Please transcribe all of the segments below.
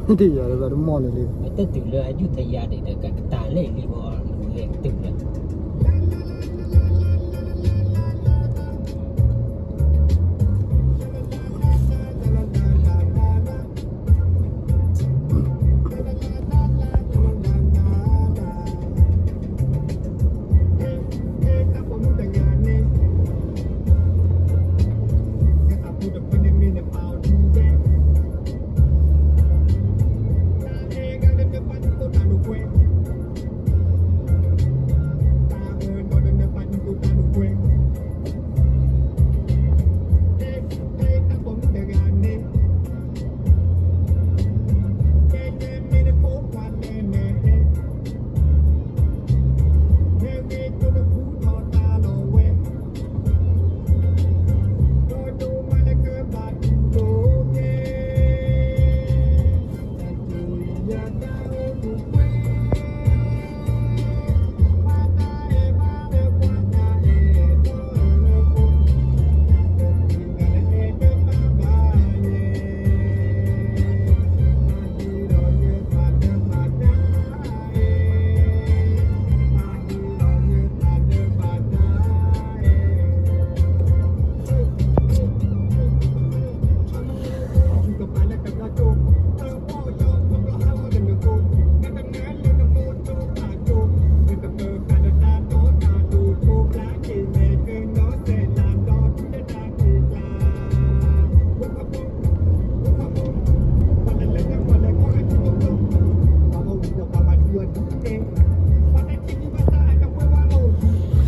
တယၤလၢဘၣ်တမီၢ်လၢၤလံ, အတတုၤလၢအယူၢ်တယၤဒံးဒီး ကကတၢၢ်လၢလံဘီ လူၤလဲၤကတ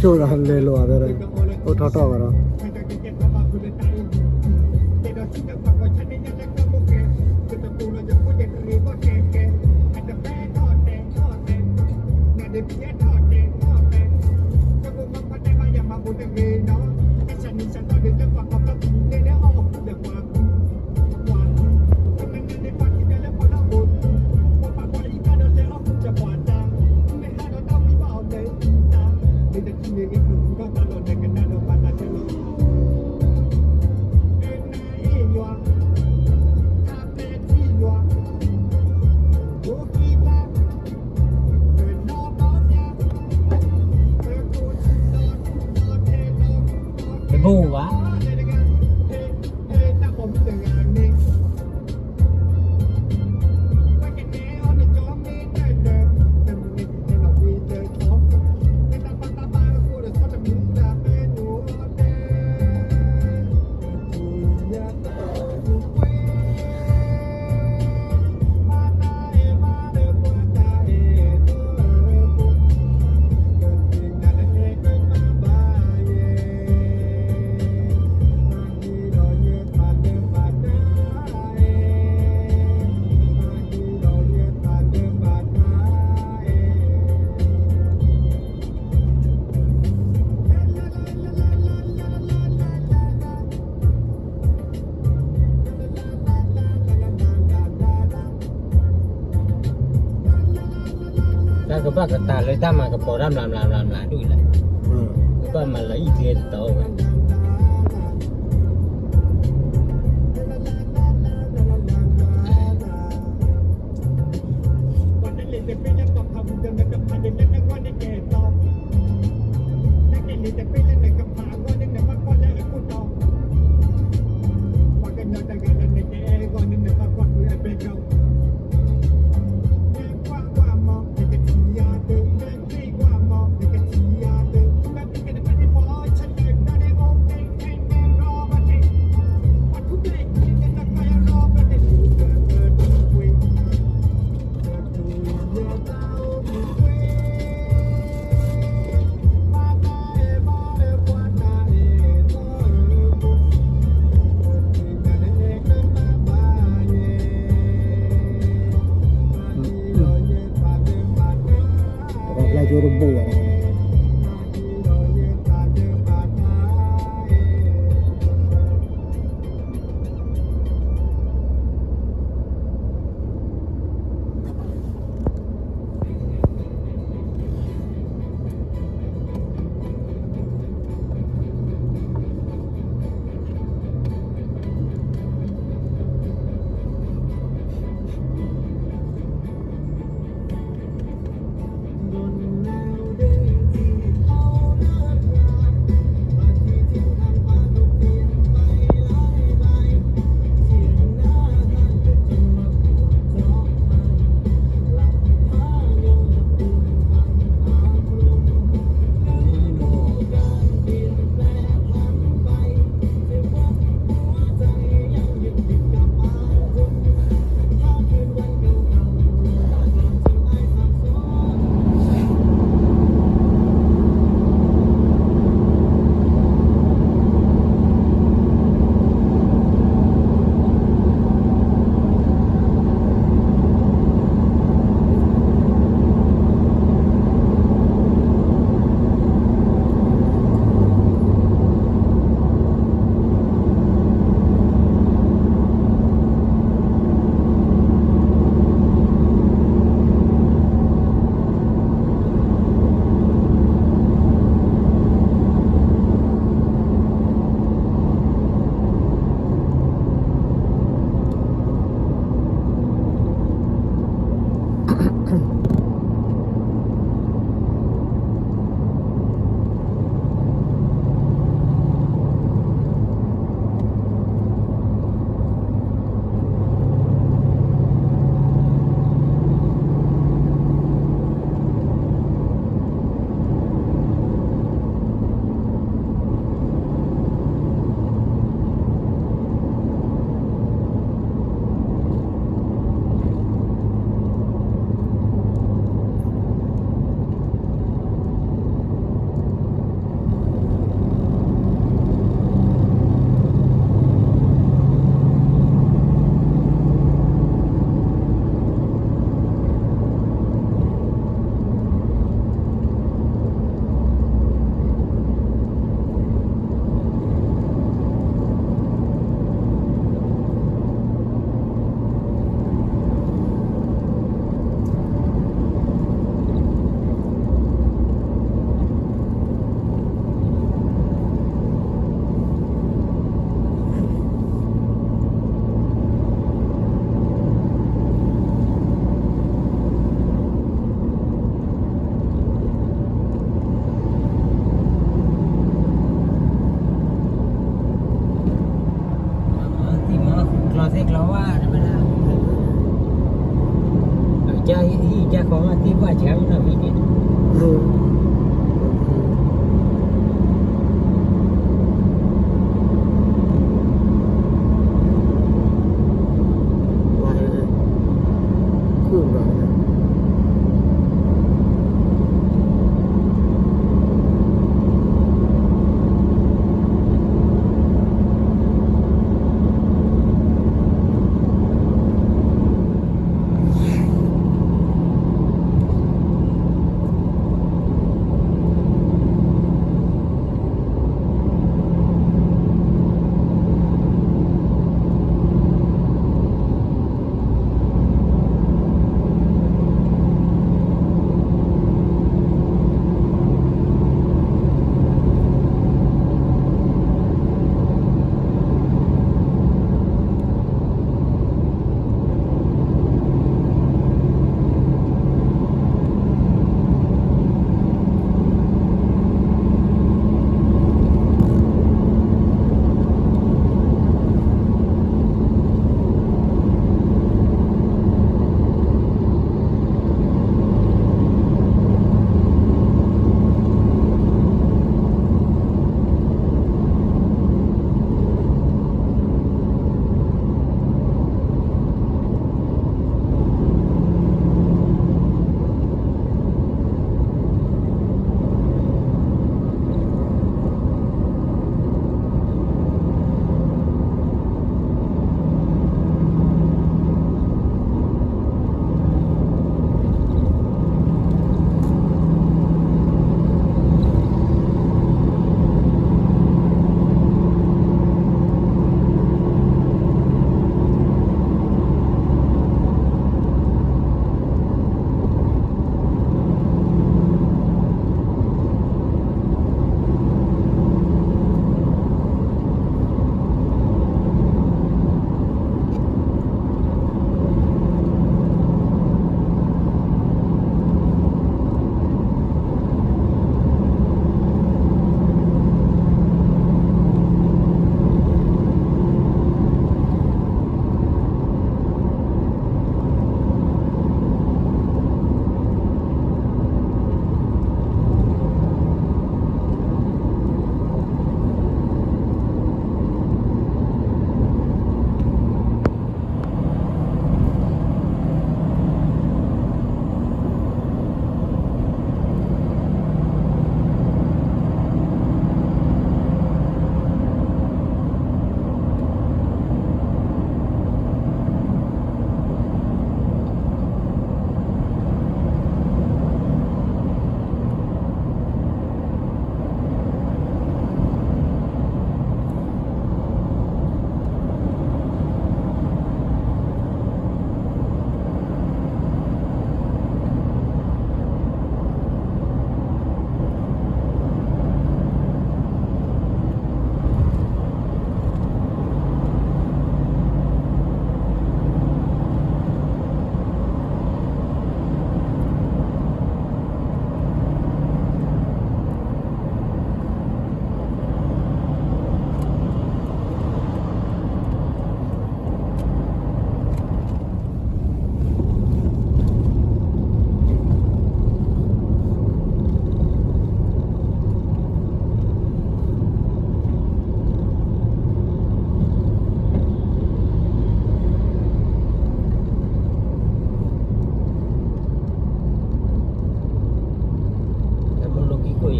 ုၤလၢ ကၠိလီၤလဲၤလိာ်အသးဒီး အိၣ်ထီၣ်တီၢ်ဘၣ်ဒီး တဘိဘၣ် တၢ်ကဘၣ်ကတၢၢ်လၢတၢ်မၤကပီၤတၢ်မျးမျးမျးမျးဒ်လဲၣ်, ကဘၣ်မၤလီၤအံၣ်ကျဲတတီဝဲ ပှၤဖျါကၠိတဘိၣ်ဘၣ်. တၢ်ကဘၣ်ကတၢၢ်လၢတၢ်မၤကပီၤတၢ်မျးမျးဒ်လဲၣ်,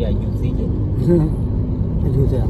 အယူၤသ့, အယူၤသ့,